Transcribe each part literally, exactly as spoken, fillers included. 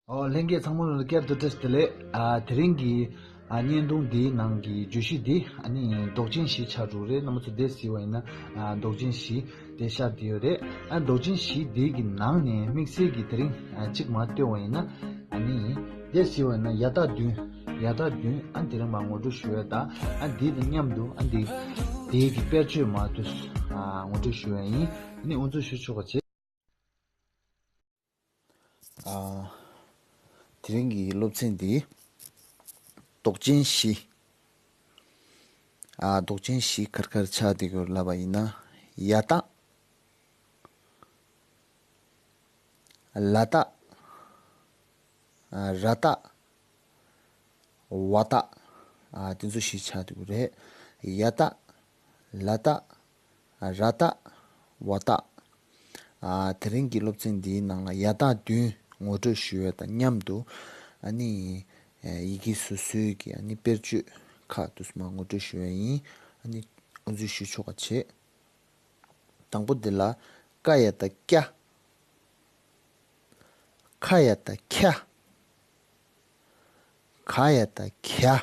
ཨོ། ལྷན་རྒྱས་ཚང་མ་ལ་བསྐྱར་དུ་བཀྲ་ཤིས་བདེ་ལེགས། ཨ། དེ་རིང་གི་ཨ་བརྙན་ཐུང་འདིའི་ནང་གི་བརྗོད་གཞི་འདི་ཨ་ནི་མདོག་ཅན་བཞི་ཆགས་འགྲོ་རེད། རྣམ་པ་ཚོ་འདི་གཟིགས་པ་ཡིན་ན། ཨ། མདོག་ཅན་བཞི་དེ་ཤར་བསྡད་ཡོད་རེད། ཨ། མདོག་ཅན་བཞི་འདི་གི་ནང་ནས་དམིགས་བསལ་གྱི་དེ་རིང་ཨ་གཅིག་མར་བཏོན་པ་ཡིན་ན། ཨ་ནི་འདི་གཟིགས་པ་ཡིན་ན་ཡ་རྟགས་བདུན། ཡ་རྟགས་བདུན། ཨ། དེ་རིང་མར་ངོ་སྤྲོད་ཞུ་ཡ་དང་། ཨ། འདི་དང་མཉམ་དུ་ཨ་འདི་དེའི་གི་དཔེར་བརྗོད་མར་དུ་ཨ་ངོ་སྤྲོད་ཞུ་ཡ་ཡིན། ཨ་ནི་དབུ་འཛུགས་ཞུ་ཆོག་པ་བྱེད། ཨ། དེ་རིང་གི་སློབ་ཚན་འདི་མདོག་ཅན་བཞི། ཨ། མདོག་ཅན་བཞི་ག་རེ་ག་རེ་ཆགས་བསྡད་ཀྱི་ཡོད་ལབ་པ་ཡིན་ན། ཡ་རྟགས། ལ་རྟགས། ཨ། ར་རྟགས། ཝ་རྟགས། ཨ། དེ་ཚོ་བཞི་ཆགས་འདུག་རེད། ཡ་རྟགས། ལ་རྟགས། ཨ། ར་རྟགས། ཝ་རྟགས། ཨ། དེ་རིང་གི་སློབ་ཚན་འདིའི་ནང་ལ་ཡ་རྟགས་བདུན་ངོ་སྤྲོད་ཞུ་ཡ་དང་མཉམ་དུ། ཨ་ནི་ཡི་གེ་སོ་སོའི་གི་ཨ་ནི་དཔེར་བརྗོད་ཁག་དུ་མར་ངོ་སྤྲོད་ཞུ་ཡ་ཡིན། ཨ་ནི་དབུ་འཛུགས་ཞུ་ཆོག་པ་བྱེད། དང་པོ་འདི་ལ་ཀ་ཡ་བཏགས་ཀྱ། ཁ་ཡ་བཏགས་ཁྱ། ག་ཡ་བཏགས་གྱ།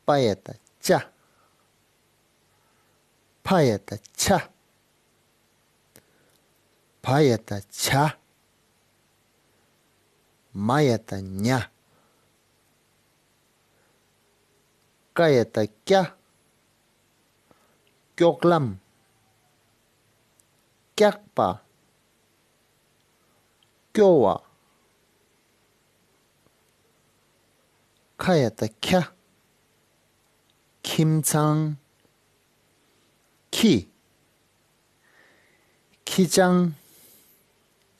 པ་ཡ་བཏགས་པྱ། ཕ་ཡ་བཏགས་ཕྱ། བ་ཡ་བཏགས་བྱ། མ་ཡ་བཏགས་མྱ། ཀ་ཡ་བཏགས་ཀྱ། ཀྱོག་ལམ། སྐྱག་པ། སྐྱོ་བ། ཁ་ཡ་བཏགས་ཁྱ། ཁྱིམ་ཚང་། ཁྱི། ཁྱི་སྤྱང་།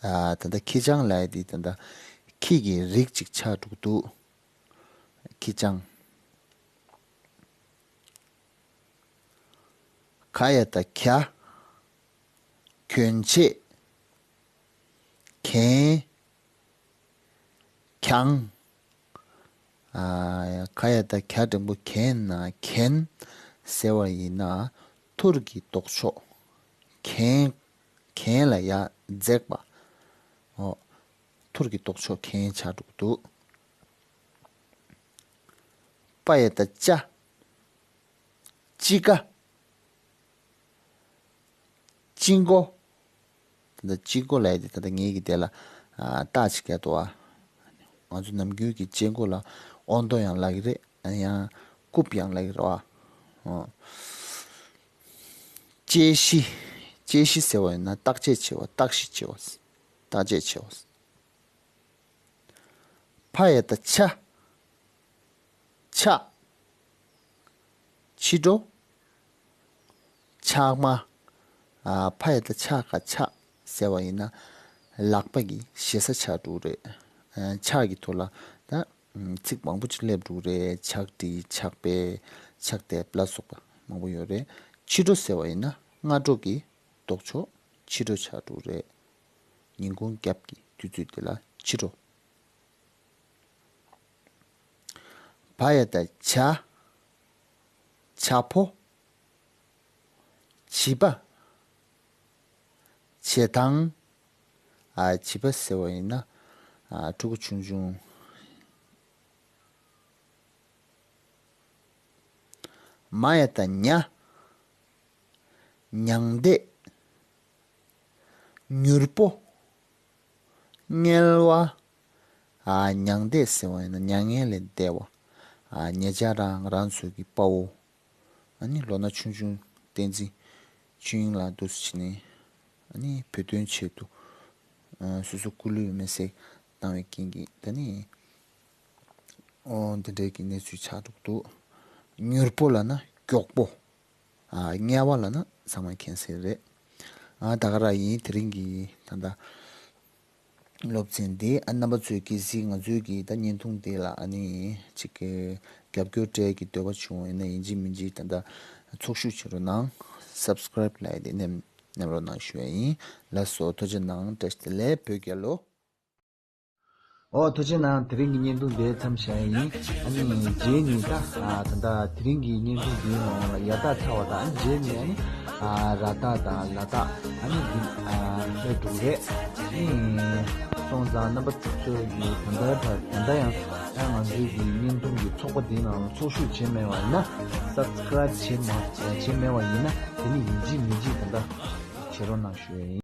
ཨ། ད་ལྟ་ཁྱི་སྤྱང་ལབ་ཡ་དེ་ད་ལྟ་ཁྱི་གི་རིགས་གཅིག་ཆགས་འགྲོ་གི་འདུག་ཁྱི་སྤྱང་། ག་ཡ་བཏགས་གྱ། གྱོན་ཆས། གྱོན། གྱང་། ཨ། ག་ཡ་བཏགས་གྱ་འགྲེང་བུ་གྱེན་ན་གྱེན་ཟེར་བ་ཡིན་ན་ཐུར་གྱི་ལྡོག་ཕྱོགས། གྱེན། གྱེན་ལ་ཡར་འཛེགས་པ། ཨོ། ཐུར་གྱི་ལྡོག་ཕྱོགས་གྱེན་ཆགས་འགྲོ་གི་འདུག་པ་ཡ་བཏགས་པྱ། དཔྱིད་ཀ། དཔྱི་མགོ། ད་ལྟ་དཔྱི་མགོ་ལབ་ཡ་དེ་ད་ལྟ་ངེད་ཀྱི་དེ་ལ་ཨ་རྟགས་ཅིག་རྒྱག་འདུག་ཨ། ང་ཚོ་ནམ་རྒྱུན་གྱི་དཔྱི་མགོ་ལ་ཨོང་རྡོ་ཡང་ལབ་ཀྱི་རེད། ཨ་ནི་ཡང་རྐུབ་ཡང་ལབ་ཀྱི་རེད་བ། ཨོ། དཔྱད་གཞི། དཔྱད་གཞི་ཟེར་བ་ཡིན་ན་བརྟག་དཔྱད་བྱེད་པ། བརྟག་ཞིབ་བྱེད་པ། བརྟག་དཔྱད་བྱེད་པ། ཕ་ཡ་བཏགས་ཕྱ། ཕྱག་ཕྱི་དྲོ། ཕྱགས་མ། ཨ། ཕ་ཡ་བཏགས་ཕྱ་ག་ཕྱག་ཟེར་བ་ཡིན་ན་ལག་པ་གི་ཞེ་ས་ཆགས་འགྲོ་གི་རེད། ཨ། ཕྱག་གི་ཐོག་ལ་ད་ཚིག་མང་པོ་ཅིག་སླེབས་འགྲོ་གི་རེད། ཕྱག་བྲིས། ཕྱག་དཔེ། ཕྱག་དེབ་ལ་སོགས་པ་མང་པོ་ཡོད་རེད། ཕྱི་དྲོ་ཟེར་བ་ཡིན་ན་སྔ་དྲོ་གི་ལྡོག་ཕྱོགས་ཕྱི་དྲོ་ཆགས་འགྲོ་གི་རེད། ཉིན་གུང་རྒྱབ་ཀྱི་དུས་ཚོད་དེ་ལ་ཕྱི་དྲོ། བ་ཡ་བཏགས་བྱ། བྱ་ཕོ། བྱིས་པ། བྱེ་ཐང་། ཨ། བྱིས་པ་ཟེར་བ་ཡིན་ན། ཨ། ཕྲུ་གུ་ཆུང་ཆུང་། མ་ཡ་བཏགས་མྱ། མྱང་འདས། མྱུར་པོ། དམྱལ་བ། ཨ། མྱང་འདས་ཟེར་བ་ཡིན་ན་མྱ་ངན་ལས་འདས་པ། ཨ། ཉེ་ཆར་རང་རང་ཚོའི་གི་དཔའ་བོ། ཨ་ནི་ལོ་ན་ཆུང་ཆུང་བསྟན་འཛིན་ཆོས་དབྱིངས་ལགས་འདུག་སེ་བྱས་ནས། ཨ་ནི་བོད་དོན་ཆེད་དུ། ཨ། སོ་སོ་སྐུ་ལུས་མེར་སྲེག་བཏང་བའི་རྐྱེན་གྱིས་ད་ནི། ཨོ། འདི་འདྲའི་གི་གནས་ཚུལ་ཆགས་འདུག་འདུག་མྱུར་པོ་ལབ་ན་མགྱོགས་པོ། ཨ། དམྱལ་བ་ལབ་ན་ཚང་མས་མཁྱེན་གསལ་རེད། ཨ། ད་ག་རང་ཡིན། དེ་རིང་གི་ད་ལྟ་སློབ་ཚན་འདི། ཨ། རྣམ་པ་ཚོས་གལ་སྲིད་ང་ཚོའི་གི་ད་བརྙན་ཐུང་འདི་ལ་ཨ་ནི་ཅིག་གི་རྒྱབ་སྐྱོར་སྤྲད་ཀྱི་འདོད་པ་བྱུང་བ་ཡིན་ན་ཡིན་གཅིག་མིན་གཅིག་ད་ལྟ་ཚོགས་ཞུགས་བྱེད་རོགས་གནང་། སབ་སི་ཀ་རེབ་ལབ་ཡ་དེ་མནན་མནན་རོགས་གནང་ཞུ་ཡ་ཡིན། ལགས་སོ། ཐུགས་རྗེ་གནང་། བཀྲ་ཤིས་བདེ་ལེགས། བོད་རྒྱལ་ལོ། ཨོ་ཐུགས་རྗེ་གནང་། དེ་རིང་གི་བརྙན་ཐུང་དེ་མཚམས་བཞག་ཡིན། ཨ་ནི་རྗེས་ནས་ད་ཨ་ད་ལྟ་དེ་རིང་གི་བརྙན་ཐུང་དེའི་ནང་ལ་ཡ་ད་ཚར་བ་དང་། ཨ་ནི་རྗེས་ནས་ཨ་ནི་ཨ་ར་ད་དང་ལ་ད་ཨ་ནི་འདི་ཨ་སླེབས་འགྲོ་གི་རེད། ཨ་ནི་སོང་ཙང་རྣམ་པ་ཚོས་ཀྱི་ད་ལྟ་ད་ད་ལྟ་ཡང་ཨ་ང་ཚོའི་གི་བརྙན་ཐུང་གི་ཚོགས་པ་འདིའི་ནང་ལ་ཚོགས་ཞུགས་བྱས་མེད་པ་ཡིན་ན། སབ་སི་ཀ་རེབ་བྱས་མ་བྱས་མེད་པ་ཡིན་ན། དེ་ནི་ཡིན་གཅིག་མིན་གཅིག་ད་ལྟ་བྱེད་རོགས་གནང་ཞུ་ཡ་ཡིན།